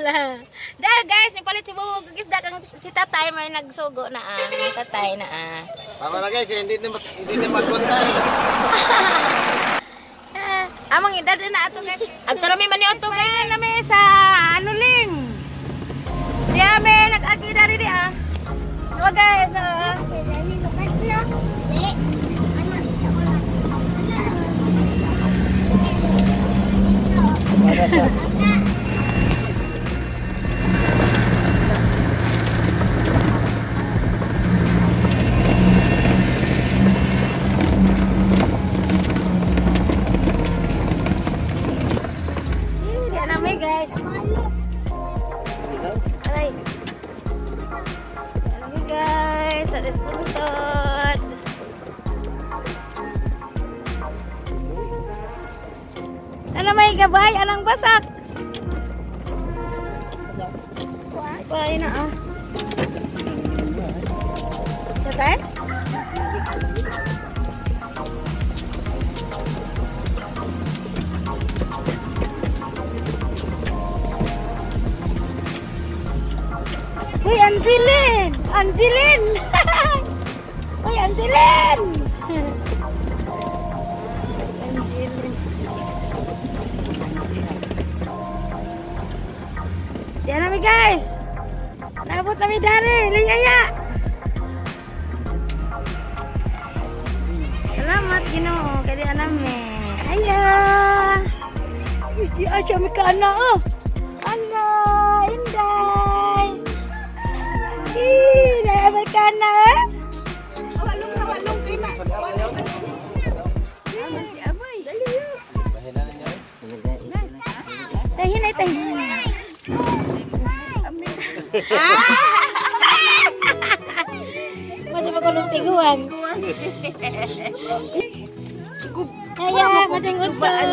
Hala. Dahil guys, nipalit si Buhog og isda kang si tatay may nagsugo na ah. Ang tatay na ah. Tama na guys, hindi na magkonta eh. Ah, amang edad na ato guys. Adto rami man ni ato guys nami sa ano ling. Di ame nag-agi dari di ah. Diba guys ah. Eh, di nami guys. Aray. Di nami guys, sa Despuntod. Ano may gabay anang basak? Bay na ah. Tatay? Uy, Angelin! Angelin! Uy, Angelin! Angelin. Diyan nami guys. Nabot nami dari, liyaya. Salamat Ginoo kay di nami. Ayo. Uy, di asya mi ka ana oh. Ana, Inday. Ih, dai ka na. Walong kay na. Walong. Si Aboy. Tahin ay tahin. Masih makulong tiguan. Aya, macam utol.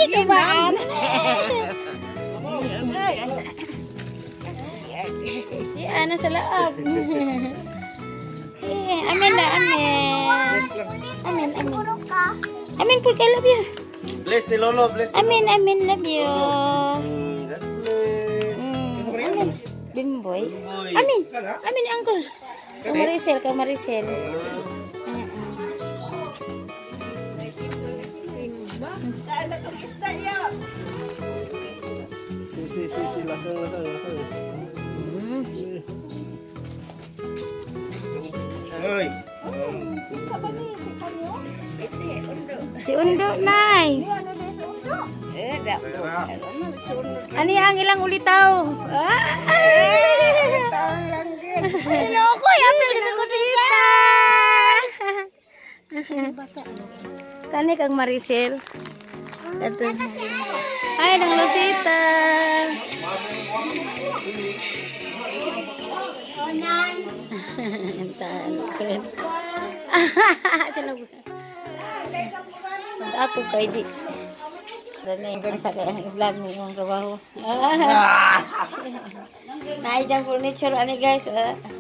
Tubaan. Si Ana sa laab. Eh, amin na, amin. Amin, amin. Amin po kay love you. Bless ni Lolo, bless ni Amin, amin, love you. God bless. Amin. Bimboy. Amin. Amin, uncle. Kang Maricel, kang Maricel. Saan na tong isda ya? Si si si si lasang lasang lasang. Hoy. Si Undo, nay. Ani ang ilang ulitaw? Ah! Niloko, apil kasi ko dita. Kani kang Maricel. Ito. Ay, nang Lucita. Entan. Sinog. Ako kay di. Dali, asa kay ang vlog ni imong trabaho. Naay jang furniture ani guys.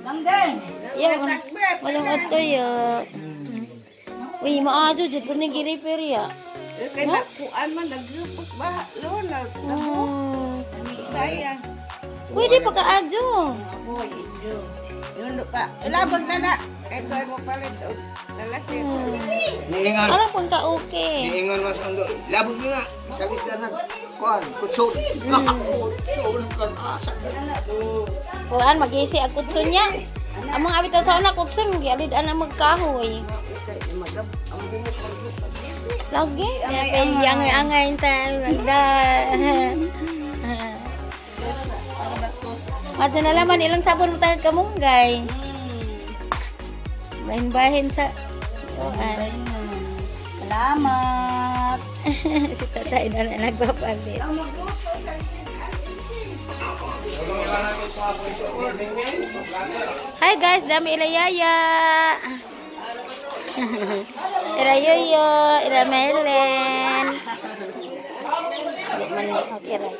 Langgeng. Yeah, walang ato yo. Uy, maajo jud pud ni gi-repair ya. Kay nakuan man nagrupok ba lo na sayang. Pwede pa kaadyo. Boy, injo. Yun ka. Ilabag na na. Kay tuay mo palit og talasin. Niingon. Alam kung ka okay. Niingon mas undo. Labog na nga. Sabit na nag kuan, kutsun. Kutsun kan asa. Kuan mag-isi ang kutsun niya. Among awit sa una kutsun gialid ana magkahoy. Lagi angay-angay ta nagda. Madto na laman ilang sabon ta kamunggay. Bahin-bahin sa kuan. Salamat. Si tatay na na nagpapalit. Hi guys, dami ila yaya. Ila yoyo, ila Merlin. Di man okay ra.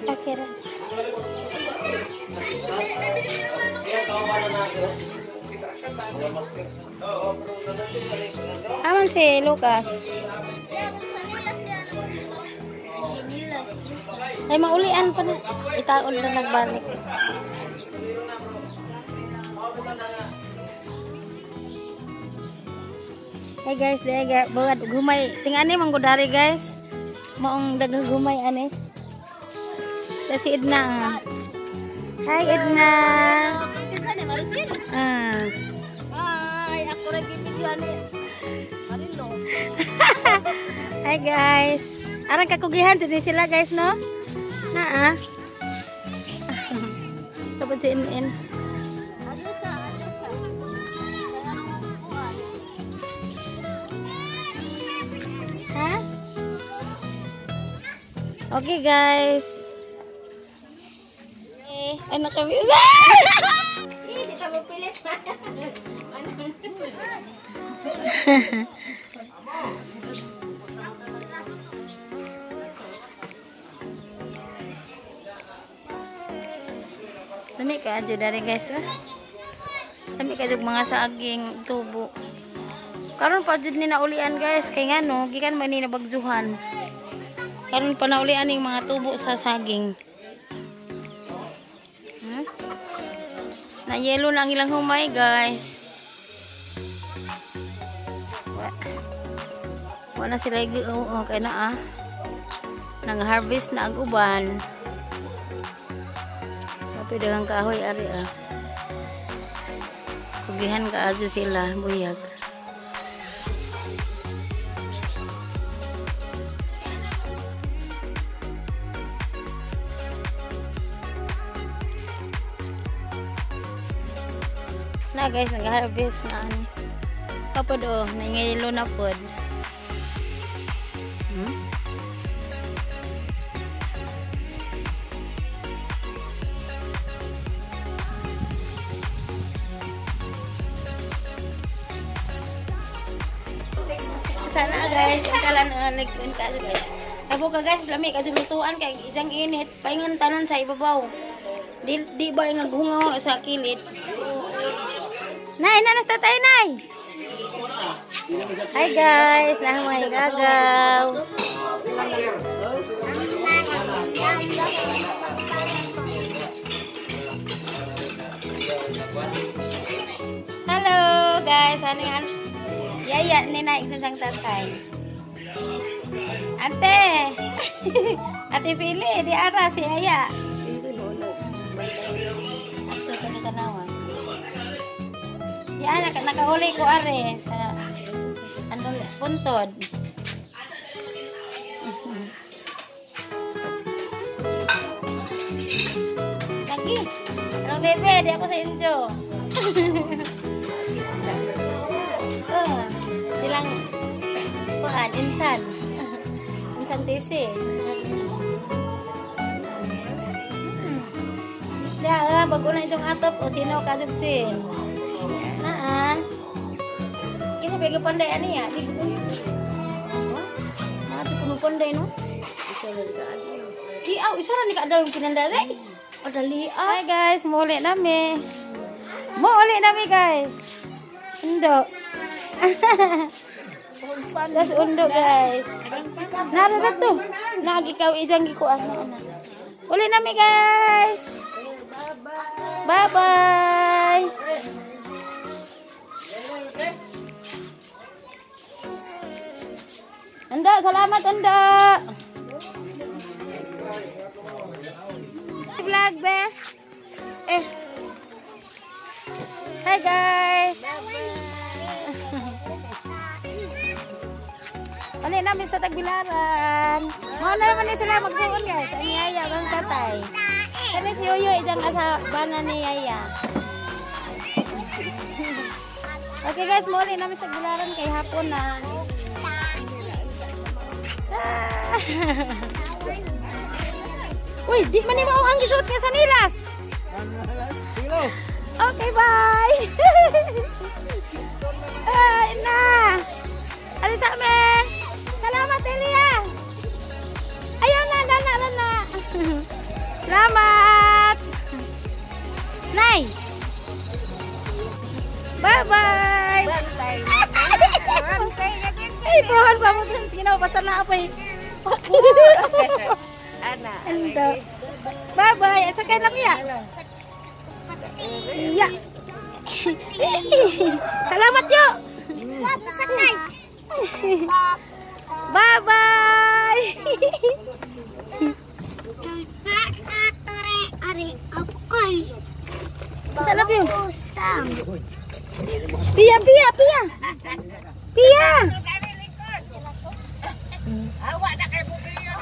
Okay ra. Aman si Lucas. Ay maulian pa na. Itaon na nagbalik. Hey guys, diay bugad gumay. Tingani manggudari guys. Maong daghang gumay ani. Si Edna. Hi Edna. Ah. Hi, ako ra gibidyo ani. Marilo. Hi guys. Arang kakugihan din sila guys no? Naa. Tapos si NN. Ha? Okay guys. Eh, ano kami? Hindi ka mo pilit. Lami ka adyo dari guys. Lami ka jud mga saaging tubo. Karon pa jud ni naulian guys kay ngano gikan man ni nabagzuhan. Karon pa naulian ning mga tubo sa saging. Na yellow na ang ilang humay guys. Wala sila okay na ah. Nang-harvest na ang uban. Kapoy daghang kahoy ari ah. Kugihan ka adyo sila buyag. Na guys, nag-harvest na ani. Kapod oh, nangayelo na pod. Sana guys, kalan nagkuan ka guys. Abo ka guys, lami ka lutuan kay ijang init, paingon tanan sa ibabaw. Di ba nga hungaw sa kilid. Nay, nanas tatay nay. Hi guys, nahamay gagaw. Hello guys, ano yan? Yaya ni naik sa tatay. Ate. Ate Pili, di ara si Yaya. Ato kani tanawa. Yan, nakauli ko are sa ano puntod. Lagi. Anong bebe, di ako sa injo. Silang kuan insan. Insan tisi. Ya, bago na itong atop o sino ka sin. Naa. Kisa pega panday ani ya? Di ko. Naa kuno panday no. Di aw isa ra ni ka daw pinanday. Adali. Hi guys, muli nami. Muli nami guys. Undo. Das undo guys. Nara na to. Nagi kaw ijang gikuan na. Uli nami guys. Bye bye. Ando, salamat Ando. Vlog be. Eh. Hi guys. Uli namin sa Tagbilaran. Mao na naman ni sila magsuon guys. Ang yaya bang tatay. Kani si Yoyo ijang asa bana ni Yaya. Okay guys, muli namin sa Tagbilaran kay hapon na. Uy, di man ni mao ang gisuot nga sanilas. Okay, bye. Ay na. Alis ame. Salamat Elia. Ayaw na, na, na, na. Salamat. Nay. Bye-bye. Ay, buwan pa mo din. Sige na, basta na ako eh. Ana. Ando. Bye-bye. Sakay lang ya. Iya. Salamat yo. Sakay. Bye-bye. Sa love you. Pia, Pia, Pia. Pia. Awa na kay bubiyo.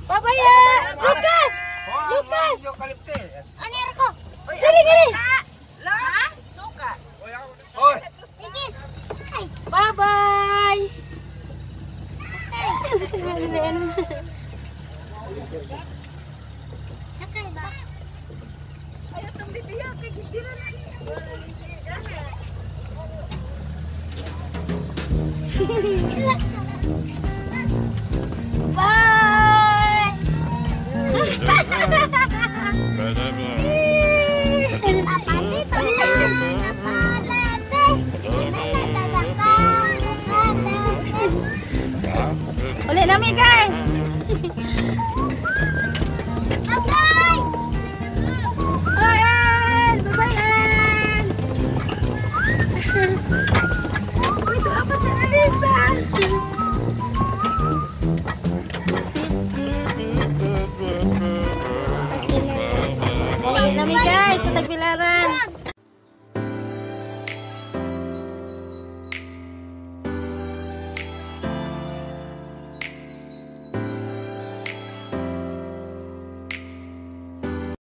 Bye-bye ya. Lucas. Lucas. Dali, dali. La? Suka. Hoy. Bye-bye. Sakay ba? Ayaw tong bibiyo kay gidira na niya. Bye. Uli nami, guys. Bye-bye! Bye, Ann. Bye-bye, Ann. Uy, ito pa siya, Alisa. Uli nami, guys, sa Tagbilaran.